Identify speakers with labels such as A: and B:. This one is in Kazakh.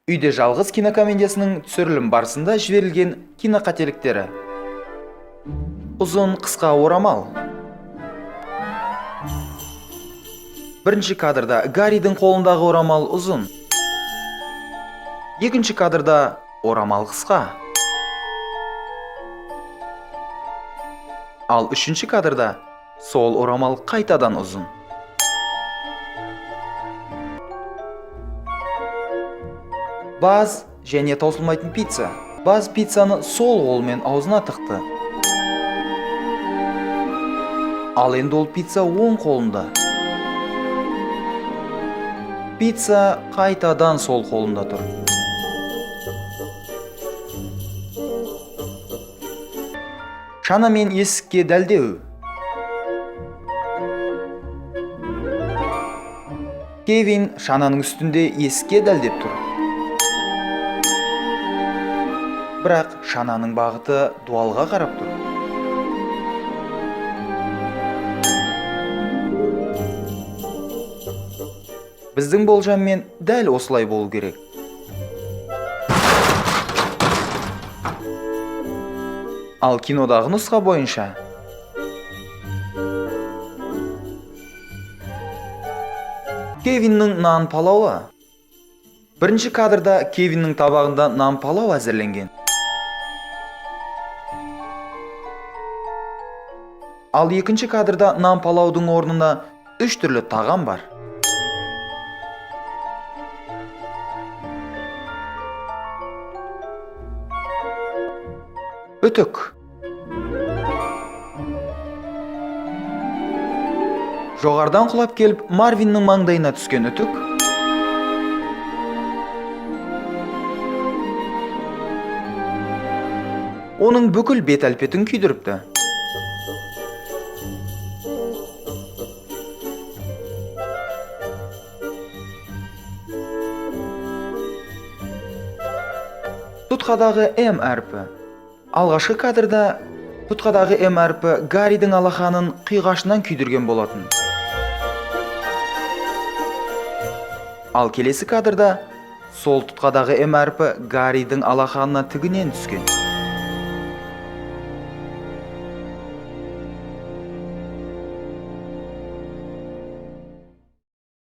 A: Үйде жалғыз кинокомедиясының түсірілім барысында жіберілген киноқателіктері. Ұзын қысқа орамал. Бірінші кадрда Гарридің қолындағы орамал ұзын. Екінші кадрда орамал қысқа. Ал үшінші кадрда сол орамал қайтадан ұзын. Баз және таусылмайтын пицца. Баз пиццаны сол қолымен аузына тықты. Ал енді ол пицца оң қолында. Пицца қайтадан сол қолында тұр. Шанамен есікке дәлдеу. Кевин шананың үстінде есікке дәлдеп тұр. Бірақ шананың бағыты дуалға қарап тұр. Біздің болжаммен дәл осылай болу керек. Ал кинодағы нұсқа бойынша Кевиннің нан палауы. Бірінші кадрда Кевиннің табағында нан палау әзірленген. Ал екінші кадрда нан палаудың орнына үш түрлі тағам бар. Үтік. Жоғарыдан құлап келіп, Марвиннің маңдайына түскен үтік. Оның бүкіл бет әлпетін күйдіріпті. Тұтқадағы М әрпі. Алғашқы кадрда тұтқадағы М әрпі Гарридің алақанын қиғашынан күйдірген болатын. Ал келесі кадрда сол тұтқадағы М әрпі Гарридің алақанына тігінен түскен.